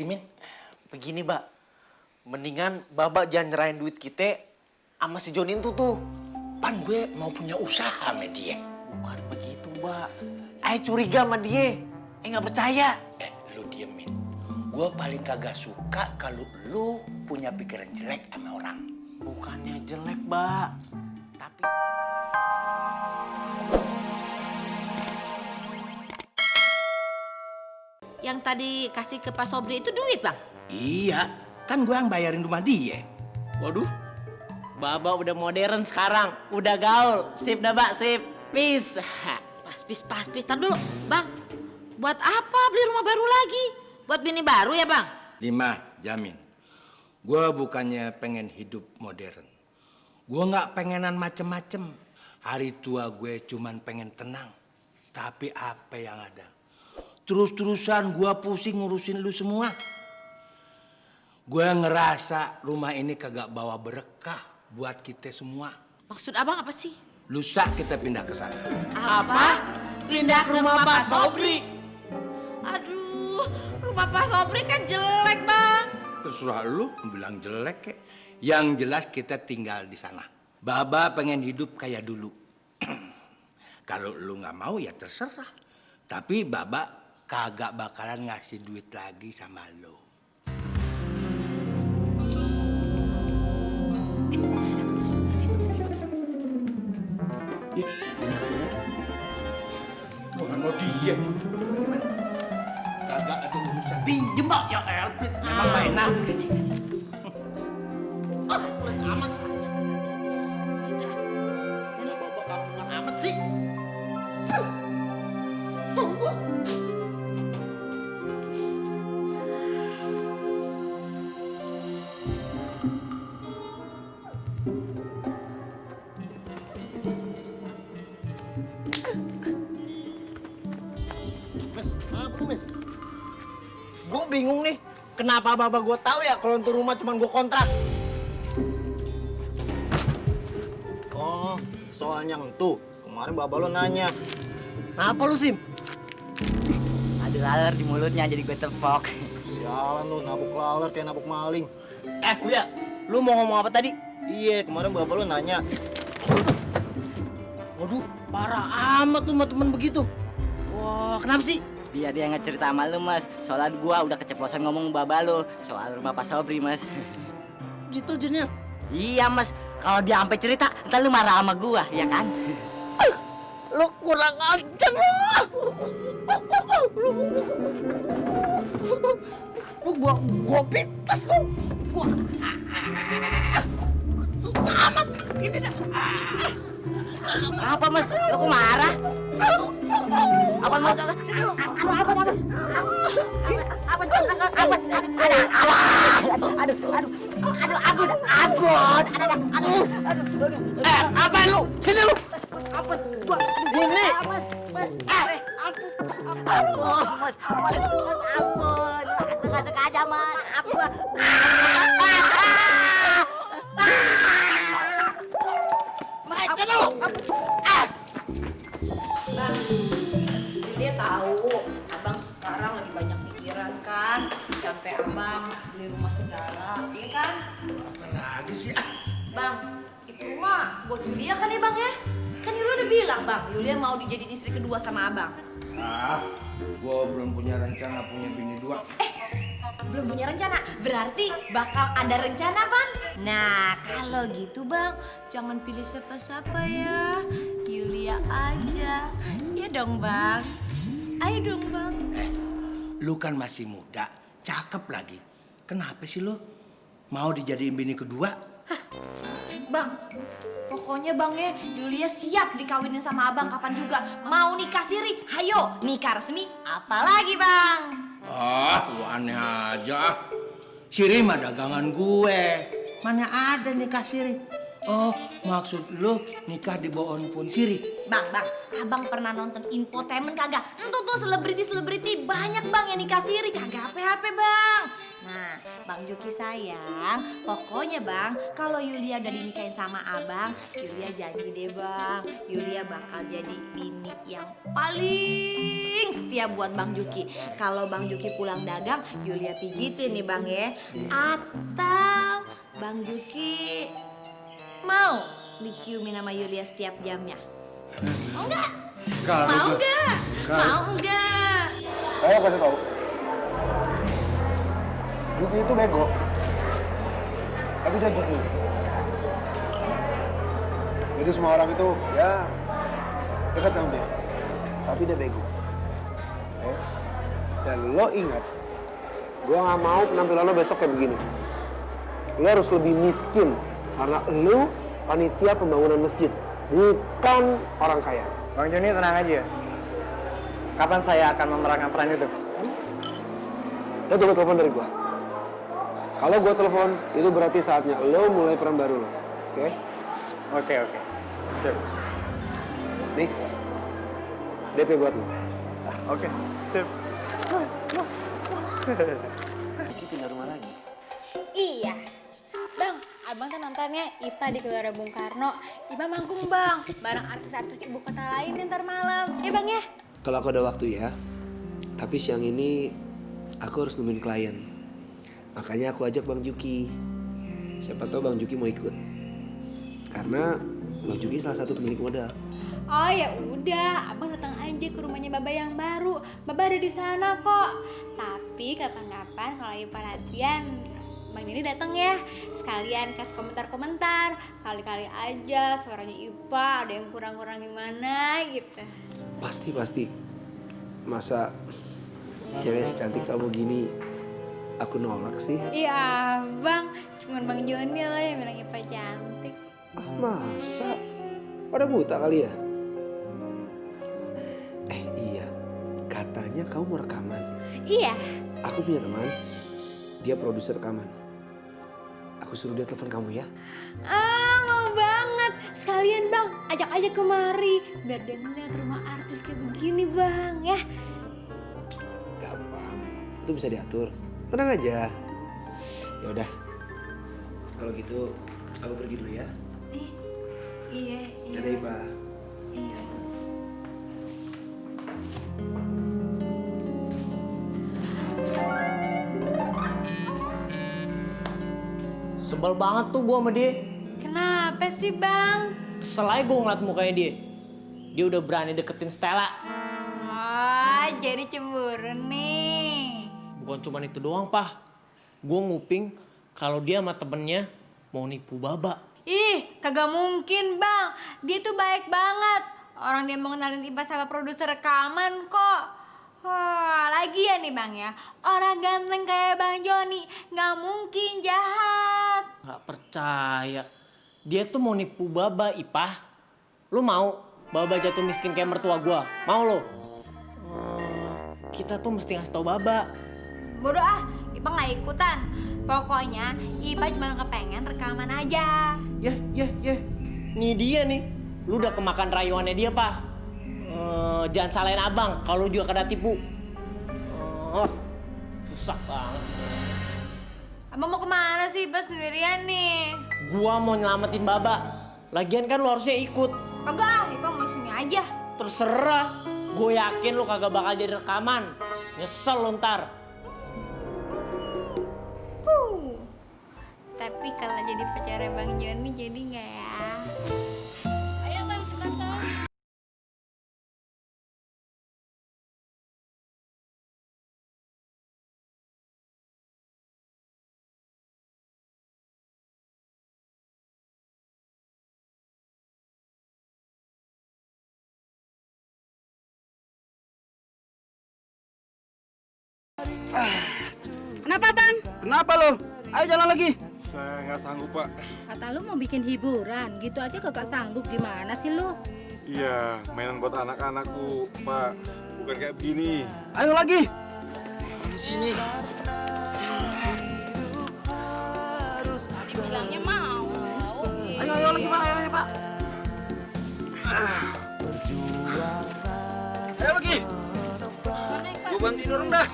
sih, Min? Begini, Mbak. Mendingan Babak jangan nyerahin duit kita sama si Jonin tuh. Pan gue mau punya usaha sama dia. Bukan begitu, Mbak. Ayo curiga sama dia. Nggak percaya. Lu diemin. Gue paling kagak suka kalau lu punya pikiran jelek sama orang. Bukannya jelek, Mbak. Tapi... Yang tadi kasih ke Pak Sobri itu duit, Bang? Iya, kan gue yang bayarin rumah dia. Waduh. Babak udah modern sekarang. Udah gaul. Sip dah, Mbak. Sip. Peace. Pas. Tar dulu, Bang. Buat apa beli rumah baru lagi? Buat bini baru ya, Bang? Lima, jamin. Gue bukannya pengen hidup modern. Gue nggak pengenan macem-macem. Hari tua gue cuman pengen tenang. Tapi apa yang ada? Terus-terusan gue pusing ngurusin lu semua. Gue ngerasa rumah ini kagak bawa berkah buat kita semua. Maksud Abang apa sih? Lusa kita pindah ke sana. Apa? Pindah ke rumah Pak Sobri? Aduh, rumah Pak Sobri kan jelek, Bang. Terserah lu bilang jelek kek. Yang jelas kita tinggal di sana. Baba pengen hidup kayak dulu. Kalau lu nggak mau ya terserah. Tapi Baba kagak bakalan ngasih duit lagi sama lu. Tuhan mau diem. Kagak ada urusan. Pinjem Mbak ya Elpit. Emang mainan. Kasih. Amat. Ini Babak kampungan amat sih. Sumpah. Mes. Gue bingung nih, kenapa Babak gue tahu ya kalau untuk rumah cuma gue kontrak. Oh, soalnya entu. Kemarin Baba lo nanya. Apa lu, Sim? Ada laler di mulutnya jadi gue tepok. Sialan lu, nabuk laler kayak nabuk maling. Kuya, lu mau ngomong apa tadi? Iya, kemarin Baba lo nanya. Waduh, parah amat tuh sama temen begitu. Wah, kenapa sih? Dia nggak cerita sama lu, Mas. Soalnya gua udah keceplosan ngomong baba lu soal rumah Pak Sobri, Mas. Gitu jadinya. Iya, Mas. Kalau dia sampai cerita, ntar lu marah sama gua, ya kan? Lu kurang ajar lu. Lu gua pintas lu. Gua susah amat ini dah. Apa, Mas? Lu kok marah? Apa, Mas? Apa lu? Sini lu. Sini. Mas, ampun. Aku nggak sengaja, Mas. Dia tahu Abang sekarang lagi banyak pikiran kan, sampai Abang beli rumah segala, iya kan? Apa lagi sih? Bang, itu rumah buat Yulia kan ya, Bang ya? Kan Yulia udah bilang, Bang, Yulia mau dijadiin istri kedua sama Abang. Gua belum punya rencana punya bini dua. Belum punya rencana, berarti bakal ada rencana, Bang. Nah, kalau gitu, Bang, jangan pilih siapa-siapa ya. Yulia aja. Ya dong, Bang. Ayo dong, Bang. Lu kan masih muda, cakep lagi. Kenapa sih lu mau dijadiin bini kedua? Bang, pokoknya Bang ya, Yulia siap dikawinin sama Abang kapan juga. Mau nikah siri, hayo nikah resmi. Apalagi, Bang? Lu aneh aja. Siri mah dagangan gue. Mana ada nikah siri? Oh, maksud lu nikah di bawah pun siri? Bang, Abang pernah nonton Infotainment kagak? Entuh tuh selebriti banyak, Bang, yang nikah siri. Kagak apa-apa, Bang. Nah, Bang Juki sayang, pokoknya Bang, kalau Yulia udah dinikahin sama Abang, Yulia janji deh Bang, Yulia bakal jadi bini yang paling setia buat Bang Juki. Kalau Bang Juki pulang dagang, Yulia pijitin nih Bang ya. Atau Bang Juki mau diciumin sama Yulia setiap jamnya? Mau nggak? Mau nggak? Mau nggak? Saya kasih tahu. Juki itu bego. Tapi dia jujur. Jadi semua orang itu ya dekat sama dia. Tapi dia bego. Dan lo ingat, gua nggak mau penampilan lo besok kayak begini. Lo harus lebih miskin karena lo panitia pembangunan masjid, bukan orang kaya. Bang Joni tenang aja. Kapan saya akan memerankan peran itu? Lo tunggu telepon dari gua. Kalau gua telepon, itu berarti saatnya lo mulai peran baru lo. Oke? Oke. Sip. Nih, DP buat lo. Oke, sip. Kita pindah rumah lagi. Iya. Bang, abang tuh nontonnya IPA di Gelora Bung Karno. IPA manggung bang, bareng artis-artis ibu kota lain ntar malam. Ya bang ya? Kalau aku ada waktu ya, tapi siang ini aku harus nemuin klien. Makanya aku ajak Bang Juki. Siapa tahu Bang Juki mau ikut. Karena Bang Juki salah satu pemilik modal. Oh ya udah, abang datang aja ke rumahnya Baba yang baru. Baba ada di sana kok. Tapi kapan-kapan kalau IPA latihan, Bang Joni datang ya. Sekalian kasih komentar-komentar. Kali-kali aja suaranya IPA ada yang kurang-kurang gimana gitu. Pasti. Masa cewek secantik kamu gini aku nolak sih? Iya bang, cuman Bang Joni lah yang bilang IPA cantik. Ah masa? Pada buta kali ya? Iya, katanya kamu mau rekaman. Iya. Aku punya teman, dia produser rekaman. Aku suruh dia telepon kamu ya. Mau banget. Sekalian bang, ajak aja kemari. Biar dia ngeliat rumah artis kayak begini bang ya. Gampang, itu bisa diatur. Tenang aja. Ya udah, kalau gitu aku pergi dulu ya. Iya. Dadah Ipa. Iya. Sebel banget tuh gue sama dia. Kenapa sih bang? Kesel aja gue ngeliat mukanya dia. Dia udah berani deketin Stella. Oh, jadi cemburu nih. Bukan cuma itu doang, Pah. Gue nguping kalau dia sama temennya mau nipu Baba. Ih, kagak mungkin bang. Dia tuh baik banget. Orang dia mau kenalin IPA sama produser rekaman kok. Wah, lagi ya nih bang ya. Orang ganteng kayak Bang Joni nggak mungkin jahat. Gak percaya. Dia tuh mau nipu Baba, Ipah. Lu mau Baba jatuh miskin kayak mertua gue? Mau lo? Kita tuh mesti ngasih tau Baba. Bodoh ah, IPA nggak ikutan. Pokoknya IPA cuma kepengen rekaman aja. Ya. Nih dia nih. Lu udah kemakan rayuannya dia, Pah. Jangan salahin abang kalau juga kena tipu. Susah banget. Abang mau kemana sih? Pas sendirian nih. Gua mau nyelamatin Baba. Lagian kan lu harusnya ikut. Kagak ah, Abang mau sini aja. Terserah. Gue yakin lu kagak bakal jadi rekaman. Nyesel lu ntar. Tapi kalau jadi pacarnya Bang Joni jadi nggak ya? Ayo bang, cepetan. Kenapa bang? Kenapa lo? Ayo jalan lagi. Saya nggak sanggup, Pak. Kata lu mau bikin hiburan, gitu aja kagak sanggup, gimana sih lu? Iya, mainan buat anak-anakku, Pak. Bukan kayak begini. Ayo lagi. Sini. Tadi bilangnya mau. Ayo lagi Pak, ayo Pak. Ayo lagi. Gue bantu dorong dah.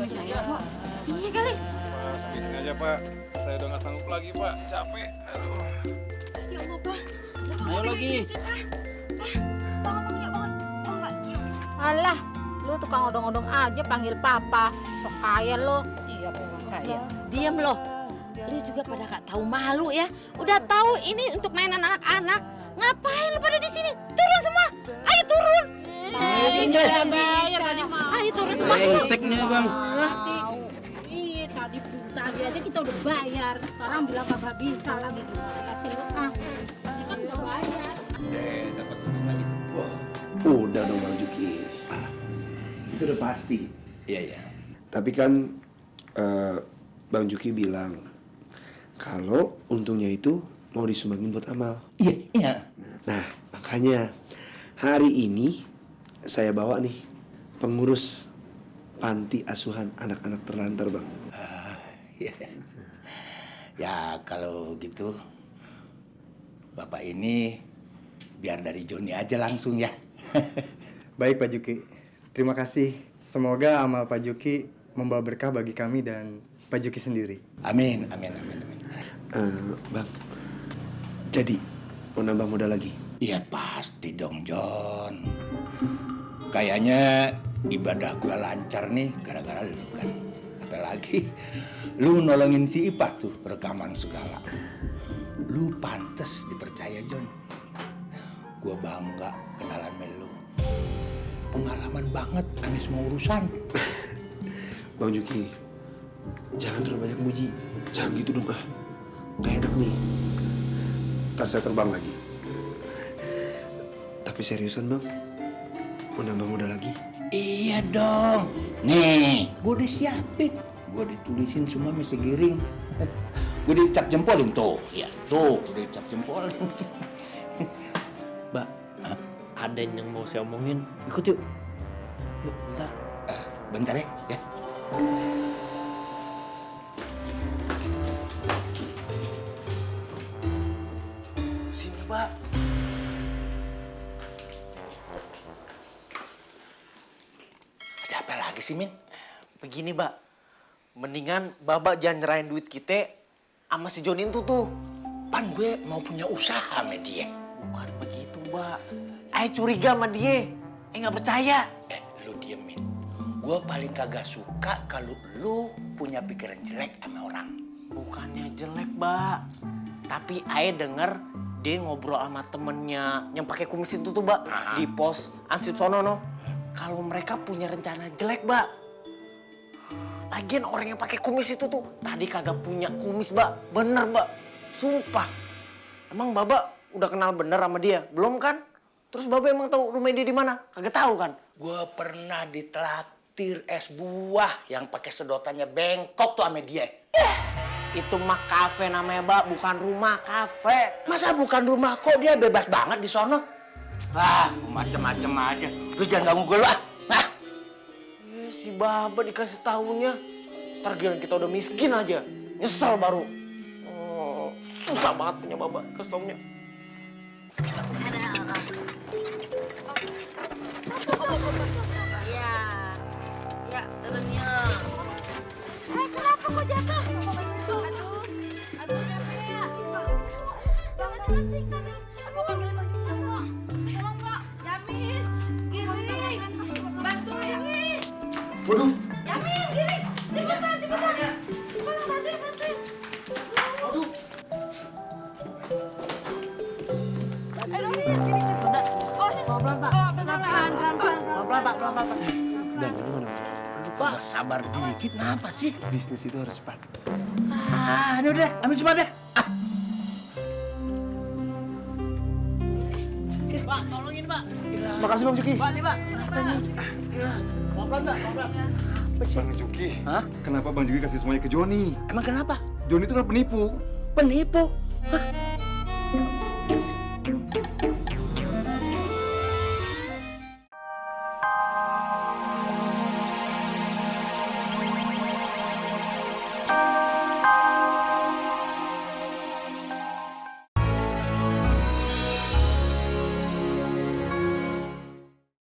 suami saya kok. Iya kali. Pak, sampai sini aja Pak. Saya udah nggak sanggup lagi Pak, capek. Aduh. Ya Allah, Pak. Ayo lagi. Bangun, ya bangun. Bangun, Pak. Yuk. Alah, lu tukang odong-odong aja panggil papa. Sok kaya lu. Iya, memang kaya. Diam loh. Lu juga pada gak tahu malu ya. Udah tahu ini untuk mainan anak-anak. Ngapain lu pada di sini? Turun semua. Ayo turun. Tadi udah bayar tadi mah. Ayo turun semua. Brengsek nih Bang. Iya, tadi aja kita udah bayar. Sekarang bilang kagak bisa lagi gimana? Kasih lu ah. Ini kan udah bayar. Dapat untung lagi tuh. Udah dong Bang Juki. Itu udah pasti. Iya. Tapi kan Bang Juki bilang kalau untungnya itu mau disumbangin buat amal. Iya. Nah, makanya hari ini saya bawa nih pengurus panti asuhan anak-anak terlantar, Bang. Ya kalau gitu Bapak ini biar dari Joni aja langsung ya. Baik Pak Juki, terima kasih. Semoga amal Pak Juki membawa berkah bagi kami dan Pak Juki sendiri. Amin. Bang, jadi mau nambah modal lagi? Iya pasti dong John. Kayaknya ibadah gue lancar nih gara-gara lu kan. Apalagi lu nolongin si Ipah tuh rekaman segala. Lu pantes dipercaya John. Gue bangga kenalan sama lu. Pengalaman banget ame semua urusan. Bang Juki, jangan terlalu banyak muji. Jangan gitu dong Gak enak nih. Ntar saya terbang lagi. Tapi seriusan Bang, mau nambah modal lagi? Iya dong. Nih, gue udah siapin. Gue ditulisin semua masih giring. Gue dicap jempolin tuh. Ya tuh, udah dicap jempolin. Mbak, ada yang mau saya omongin. Ikut yuk. Yuk, bentar. Bentar ya. Sini, Mbak. Ada apa lagi sih, Min? Begini, Mbak. Mendingan Babak jangan nyerahin duit kita sama si Jonin tuh. Pan gue mau punya usaha sama dia. Bukan begitu, Mbak. Ayo curiga sama dia. Nggak percaya. Lu diemin. Gue paling kagak suka kalau lu punya pikiran jelek sama orang. Bukannya jelek, Mbak. Tapi Ae denger dia ngobrol sama temennya yang pakai kumis itu tuh, Mbak. Di pos Ansip sono, no. Kalau mereka punya rencana jelek, Mbak. Lagian orang yang pakai kumis itu tuh tadi kagak punya kumis, Mbak. Bener, Mbak. Sumpah. Emang Baba udah kenal bener sama dia? Belum kan? Terus Baba emang tahu rumah dia di mana? Kagak tahu kan? Gue pernah ditraktir es buah yang pakai sedotannya bengkok tuh sama dia. Itu mah kafe namanya, Mbak, bukan rumah, kafe. Masa bukan rumah, kok dia bebas banget di sono? Macem-macem aja. Lu jangan ganggu gue lu, Si Baba dikasih tahunya. Ntar kita udah miskin aja. Nyesel baru. Oh, susah banget punya Baba kasih tahunya. Ya, turunnya. Kenapa kok jatuh? Aduh, capek ya. Bang, jangan periksa nih. Aku panggilin lagi sama. Tolong, Pak. Yamin, Giri. Bantuin nih. Waduh. Yamin, Giri. Cepetan. Tolong, bantuin. Waduh. Ayo, Giri. Pelan-pelan, Pak. Pelan-pelan. Udah, gimana? Pak, sabar dikit, kenapa sih? Bisnis itu harus cepat. Ini udah, ambil cepat deh. Pak, tolongin, Pak. Makasih Bang Juki. Pak, nih, Pak. Pelan-pelan, Pak. Bang Juki, kenapa Bang Juki kasih semuanya ke Joni? Emang kenapa? Joni itu kan penipu. Penipu? Hah?